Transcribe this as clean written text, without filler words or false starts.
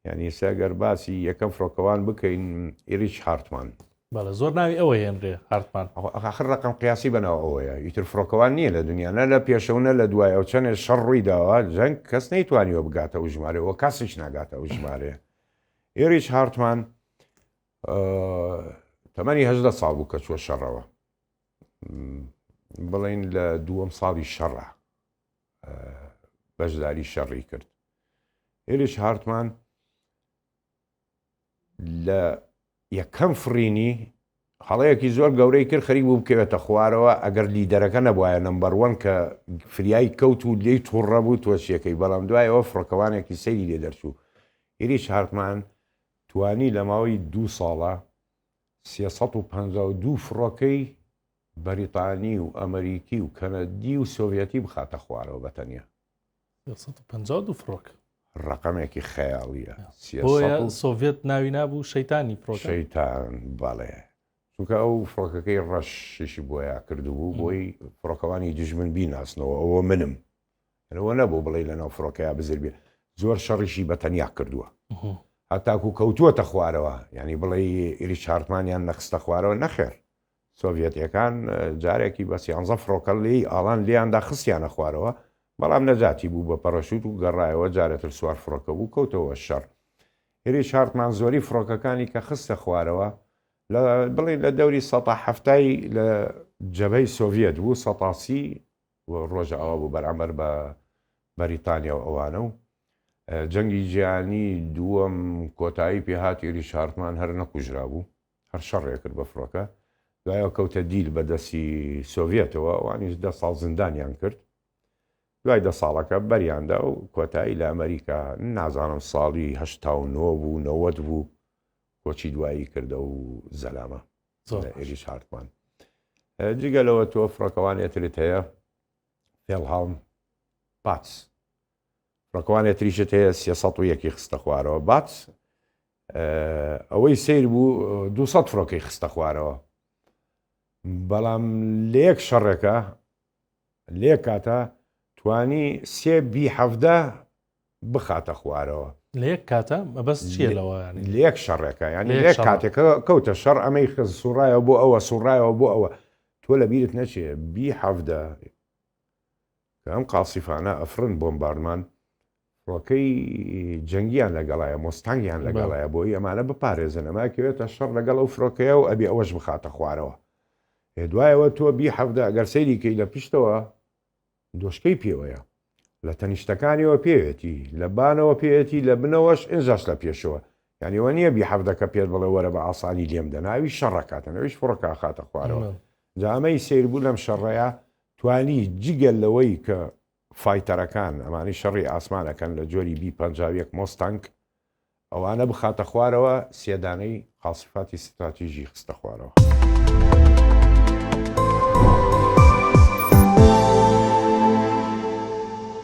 یانی ئێستا گەر باسی یەکەم فڕۆکەوان بکەین ئیریچ هارتمان. بەڵێ زۆر ناوی ئەوە هێنرێ هارتمان. ئاخر ڕەقەم قیاسی بەناو ئەوەیە ئیتر فڕۆکەوان نییە لە دنیا نە لە پێشە و نە لە دوای ئەو چەنێ شەڕ ڕووی داوە جەنگ کەس نەیتوانیوە بگاتە ئەو ژمارەیە و کەسیش ناگاتە ئەو ژمارەیە ئیریچ هارتمان تەمەنی 18 ساڵ بوو کە چووە شەڕەوە بڵین لە دووەم ساڵی شەڕە بەشداری شەڕی کرد. ئێریش هارتمان لە یەکەم فڕینی هەڵەیەکی زۆر گەورەی کرد خەریک بوو بکەوێتە خوارەوە ئەگەر لیدەرەکە نەبواە number one کە فریای کەوت و لێی تووڕە بوو تۆچیەکەی بەڵام دوایەوە فڕۆکەوانێکی سەیری لێ دەرچوو ئیریش هارتمان توانی لە ماوەی دوو ساڵە 352 فڕۆکەی بەریتانی و ئەمریکی و کەنەدی و سۆڤیەتی بخاتە خوارەوە بە تەنیا. 352 فڕۆکە. ڕەقەمێکی خەیاڵیە. بۆیە سۆڤیەت ناوی نابوو شەیتانی فڕۆکە. شەیتان بەڵێ. چونکە ئەو فڕۆکەکەی ڕەشیشی بۆیا کردبوو بۆی فڕۆکەوانی دوژمن بیناسنەوە ئەوە منم. ئەوە نەبوو بڵێی لەناو فڕۆکەیا بزر بێ. زۆر شەڕیشی بە تەنیا کردووە. هەتاکو کەوتووەتە خوارەوە. یانی بڵێی ئیریچ هارتمانیان نەخستە خوارەوە نەخێر. سۆڤیەتیەکان جارێکی بە سیانزە فڕۆکە لێی ئاڵان لێیاندا خستیانە خوارەوە، بەڵام نەجاتی بوو بە پەڕەشوت و گەڕایەوە جارێتر سوار فڕۆکە بوو کەوتەوە شەڕ. هێریچ هارتمان زۆری فڕۆکەکانی کە خستە خوارەوە لە بڵێین لە دەوری سەتا حەفتای لە جەبهەی سۆڤیەت بوو سەتا سی ڕۆژئاوا بوو بەرامبەر بە بەریتانیا و ئەوانە و جەنگی جیهانی دووەم کۆتایی پێهات ئیریش هارتمان هەر نەکوژرابوو. هەر شەڕێ کرد بە فڕۆکە دوایەوە کەوتە دیل بە دەستی سۆڤیەتەوە ئەوانیش دە ساڵ زیندانیان کرد دوای دە ساڵەکە بەریاندا و کۆتایی لە ئەمریکا نازانم ساڵی 89 بوو 90 بوو کۆچی دوایی کردە و زەلامە ئێریش هارتمان جگە لەوە تۆ فڕۆکەوانێترت هەیە فێڵهاڵم باتس فڕۆکەوانێ تریشت هەیە 301 خستە خوارەوە باتس ئەوەی سەیر بوو 200 فڕۆکەی خستە خوارەوە بەڵام لە یەک شەڕێکە لێ کاتە توانی سێ بی حەفدە بخاتە خوارەوە لە یەک کاتە مەبەست چییە لەوە لە یەک شەڕێکە یعنی لە یەک کاتێکە کەوتە شەڕ ئەمەی خز سوڕایەوە بۆ ئەوە سوڕایەوە بۆ ئەوە تۆ لە بیرت نەچێ بی حەفدە کە ئەم قاسیفانە ئەفرن بۆمبارمان فڕۆکەی جەنگیان لەگەڵایە مۆستانگیان لەگەڵایە بۆی ئەمانە بپارێزن ئەمە کەوێتە شەڕ لەگەڵ ئەو فڕۆکەیە و ئەبێ ئەوەش بخاتە خوارەوە دوایەوە تۆ بی حەفدە ئەگەر سەیری کەی لە پشتەوە دۆشکەی پێوەیە لە تەنیشتەکانیەوە پێوێتی لە بانەوە پێیەتی لە بنەوەش ئینجاش لە پێشەوە یانی وە نییە بی حەفدەکە پێت بڵێ وەرە بە ئاسانی لێم دەن ئەویش شەڕەکاتن ئەویش فڕۆکە ئەخاتە خوارەوە جا ئەمەی سەیر بوو لەم شەڕەیە توانی جگە لەوەی کە fighter ەکان ئەمانەی شەڕی ئاسمان ئەکەن لە جۆری بی 51 مۆستانگ ئەوانە بخاتە خوارەوە سێ دانەی قاسفاتی ستراتیژی خستە خوارەوە.